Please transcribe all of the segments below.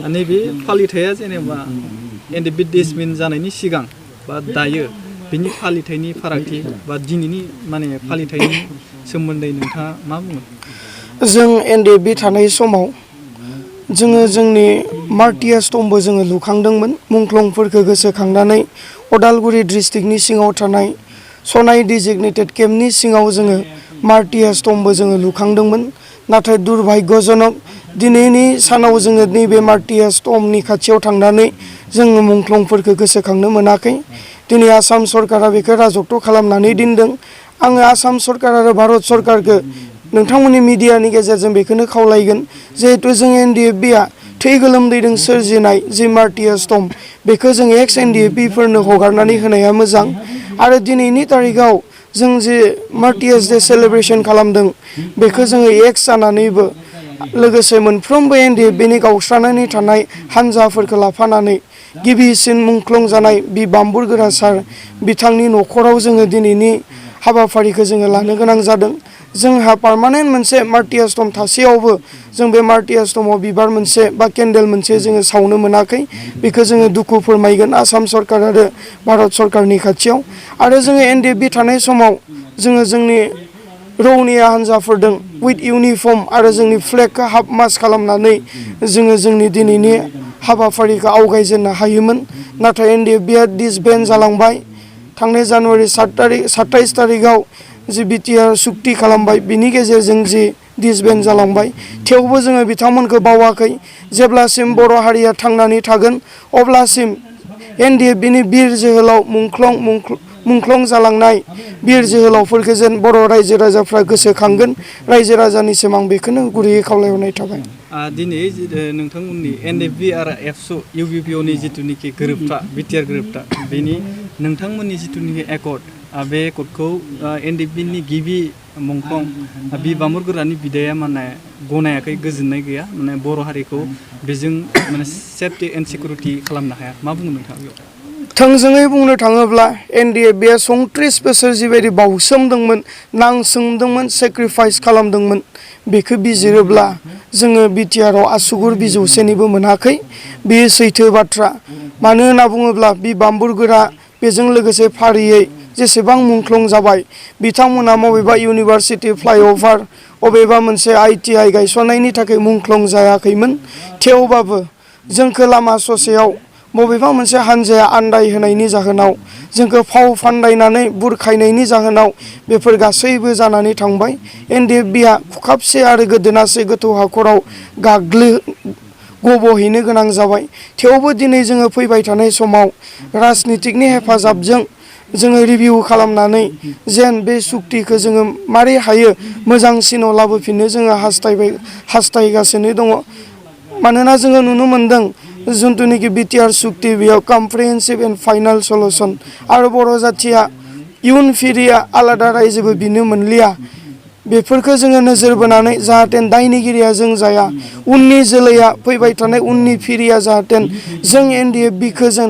नैबे फालिथाया जेनेबा इन्डिपेन्डेन्समेन्ट जानायनि सिगां बा दायो बिनि फालिथायनि फारागथि बा दिनैनि माने फालिथायनि सोमोन्दै नोंथाङा मा बुङो? जों NDFB थानाय समाव जोङो जोंनि मार्टियार्स टम्बो जोङो लुखांदोंमोन मुंख्लंफोरखौ गोसोखांनानै उदालगुरि डिस्ट्रिक्टनि सिङाव थानाय सनाय डिजिगनेटेड केम्पनि सिङाव जोङो मार्टियार्स टम्बो जोङो लुखांदोंमोन। नाथाय दुर्भाग्यजनक दिनैनि सानाव जोङो नैबे मार्टियार्स टम्बनि खाथियाव थांनानै जोङो मुंख्लंफोरखौ गोसोखांनो मोनाखै। दिनै आसाम सरकारा बेखौ राजत्व खालामनानै दोनदों। आङो आसाम सरकार आरो भारत सरकारखौ नोंथांमोननि मिडियानि गेजेरजों बेखौनो खावलायगोन जिहेतु जों NDFBआ थै गोलोमदैजों सोरजिनाय जि मार्टियार्स टम्ब बेखौ जों एक्स NDFBफोरनो हगारनानै होनाया मोजां। आरो दिनैनि तारिखाव जों जे मार्टियार्स डे सेलेब्रेसन खालामदों बेखौ जोङो एक्स जानानैबो लोगोसे मोनफ्रोमबो NDFBनि गावस्रानानै थानाय हान्जाफोरखौ लाफानानै गिबिसिन मुंख्लं जानाय बि बाम्बुरगोरा सार बिथांनि न'खराव जोङो दिनैनि हाबाफारिखौ जोङो लानो गोनां जादों। जोंहा पार्मानेन्ट मोनसे मार्टियार्स टम्ब थासेयावबो जों बे मार्टियार्स टम्बआव बिबार मोनसे बा केन्डेल मोनसे जोङो सावनो मोनाखै। बेखौ जोङो दुखु फोरमायगोन आसाम सरकार आरो भारत सरकारनि खाथियाव। आरो जोङो NDFB थानाय समाव जोङो जोंनि रौनिया हान्जाफोरदों उइथ इउनिफर्म आरो जोंनि फ्लेगखौ हाफ मास्ट खालामनानै जोङो जोंनि दिनैनि हाबाफारिखौ आवगायजेननो हायोमोन। नाथाय NDFBआ डिसबेन्ड जालांबाय। थांनाय जानुवारि 27 तारिखाव जि BTR सुक्ति खालामबाय बिनि गेजेरजों जि डिसबेन्ड जालांबाय। थेवबो जोङो बिथांमोनखौ बावाखै। जेब्लासिम बर' हारिया थांनानै थागोन अब्लासिम NDFBनि बिर जोहोलाव मुंख्लं जालांनाय बिर जोहोलावफोरखौ जेन बर' रायजो राजाफ्रा गोसोखांगोन। रायजो राजानिसिम आं बेखौनो गुरैयै खावलायहरनाय थाबाय। दिनै नोंथांमोननि NDFB आरो एबसु UBPOनि जिथुनिखि गोरोबथा BTR गोरोबथा बेनि नोंथांमोननि जिथुनिखि एकर्ड बे एकर्डखौ NDFBनि गिबि मुंख्लं बि बाम्बुरगोरानि बिदाया माने गनायाखै, गोजोननाय गैया, माने बर' हारिखौ बेजों माने सेफटि एन्ड सिकिउरिटि खालामनो हाया। मा बुङो नोंथाङा बेयाव? थोंजोङै बुंनो थाङोब्ला NDFBआ 34 बोसोर जिबायदि बावसोमदोंमोन, नांसोमदोंमोन, सेक्रिफाइस खालामदोंमोन बेखौ बिजिरोब्ला जोङो BTRआव आसुगुर बिजौसेनिबो मोनाखै। बेयो सैथो बाथ्रा। मानो होनना बुङोब्ला बि बाम्बुरगोरा बेजों लोगोसे फारियै जेसेबां मुंख्लं जाबाय बिथांमोना बबेबा इउनिभार्सिटि फ्लाइअभार बबेबा मोनसे ITI गायसननायनि थाखाय मुंख्लं जायाखैमोन। थेवबाबो जोंखौ लामा ससेयाव बबेबा मोनसे हान्जाया आन्दाय होनायनि जाहोनाव जोंखौ फाव फान्दायनानै बुरखायनायनि जाहोनाव बेफोर गासैबो जानानै थांबाय। NDFBआ खुखाबसे आरो गोदोनासे गोथौ हाखराव गब'हैनो गोनां जाबाय। थेवबो दिनै जोङो फैबाय थानाय समाव राजनितिकनि हेफाजाबजों जोङो रिभिउ खालामनानै जेन बे सुक्तिखौ जोङो मारै हायो मोजांसिनाव लाबोफिननो जोङो हास्थायगासिनो दङ। मानोना जोङो नुनो मोन्दों जिथुनिखि BTR सुक्ति बेयाव कमप्रिहेन्सिभ एन्ड फाइनाल सलुसन आरो बर' जाथिया इयुन फिरिया आलादा रायजोबो बिनो मोनलिया। बेफोरखौ जोङो नोजोर बोनानै जाहाथे दायनिगिरिया जों जाया, उननि जोलैया फैबाय थानाय उननि फिरिया जाहाथे जों NDFBखौ जों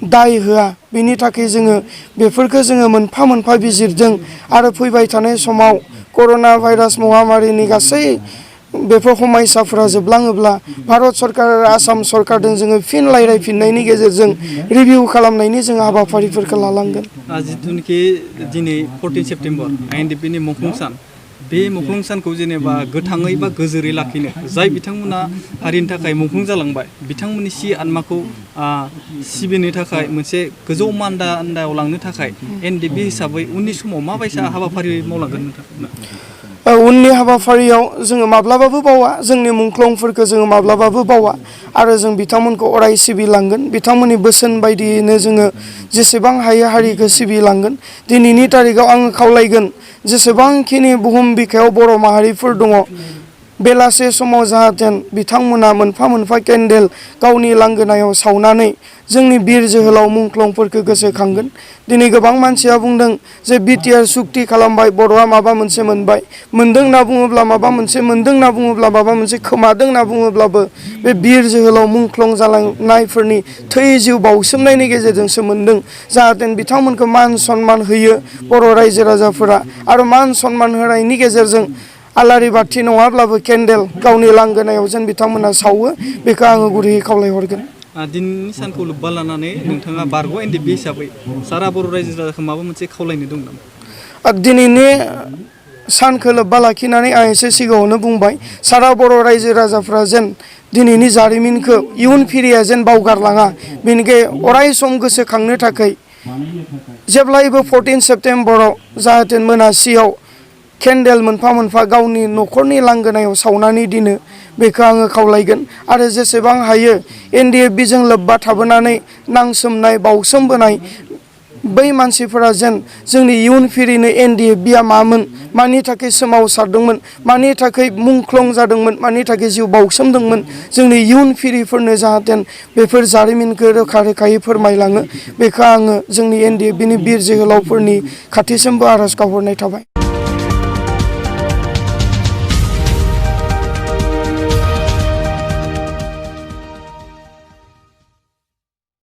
दाय होआ बिनि थाखाय जोङो बेफोरखौ जोङो मोनफा मोनफा बिजिरदों। आरो फैबाय थानाय समाव कर'ना भाइरास महामारिनि गासै बेफोर समयसाफोरा जोबलाङोब्ला भारत सरकार आरो आसाम सरकारजों जोङो फिन रायज्लायफिननायनि गेजेरजों रिभिउ खालामनायनि जोङो हाबाफारिफोरखौ लालांगोन। जिथुनिखि दिनै 14 सेप्तेम्बर NDFBनि मुंख्लं सान, बे मुंख्लं सानखौ जेनेबा गोथाङै बा गोजोरै लाखिनो जाय बिथांमोना हारिनि थाखाय मुंख्लं जालांबाय बिथांमोननि आत्माखौ सिबिनो थाखाय मोनसे गोजौ मानदान्दायाव लांनो थाखाय NDFB हिसाबै उननि समाव माबायसा हाबाफारि मावलांगोन नोंथां? उननि हाबाफारियाव जोङो माब्लाबाबो बावा, जोंनि मुंख्लंफोरखौ जोङो माब्लाबाबो बावा आरो जों बिथांमोनखौ अराय सिबिलांगोन। बिथांमोननि बोसोन बायदियैनो जोङो जेसेबां हायो हारिखौ सिबिलांगोन। दिनैनि तारिखाव आङो खावलायगोन जेसेबांखिनि बुहुम बिखायाव बर' माहारिफोर दङ बेलासे समाव जाहाथे बिथांमोना मोनफा मोनफा केन्डेल गावनि लांगोनायाव सावनानै जोंनि बिर जोहोलाव मुंख्लंफोरखौ गोसोखांगोन। दिनै गोबां मानसिया बुंदों जे BTR सुक्ति खालामबाय बर'आ माबा मोनसे मोनबाय, मोनदों होनना बुङोब्ला माबा मोनसे मोनदों होनना बुङोब्ला माबा मोनसे खोमादों होनना बुङोब्लाबो बे बिर जोहोलाव मुंख्लं जालांनायफोरनि थै जिउ बावसोमनायनि गेजेरजोंसो मोनदों। जाहाथे बिथांमोनखौ मान सनमान होयो बर' रायजो राजाफोरा आरो मान सनमान होनायनि गेजेरजों आलारि बाथि नङाब्लाबो केन्डेल गावनि लांगोनायाव जेन बिथांमोना सावो बेखौ आङो गुरैयै खावलायहरगोन। दिनैनि सानखौ लोब्बा लानानै नोंथाङा बारग' एनडिएफबि हिसाबै सारा बर' रायजो राजाखौ माबा मोनसे खावलायनो दं नामा? दिनैनि सानखौ लोब्बा लाखिनानै आं एसे सिगाङावनो बुंबाय सारा बर' रायजो राजाफ्रा जेन दिनैनि जारिमिनखौ इयुन फिरिया जेन बावगारलाङा बेनिखाय अराय सम गोसोखांनो थाखाय जेब्लायबो 14 सेप्तेम्बराव जाहाथे मोनासियाव केन्डेल मोनफा मोनफा गावनि न'खरनि लांगोनायाव सावनानै दिनो बेखौ आङो खावलायगोन। आरो जेसेबां हायो एनडिएफबिजों लोब्बा थाबोनानै नांसोमनाय बावसोमबोनाय बै मानसिफोरा जेन जोंनि इयुन फिरिनो एनडिएफबिया मामोन, मानि थाखाय सोमावसारदोंमोन, मानि थाखाय मुंख्लं जादोंमोन, मानि थाखाय जिउ बावसोमदोंमोन, जोंनि इयुन फिरिफोरनो जाहाथे बेफोर जारिमिनखौ रोखा रोखायै फोरमायलाङो बेखौ आङो जोंनि एनडिएफबिनि बिर जोहोलावफोरनि खाथिसिमबो आर'ज गाबहरनाय थाबाय।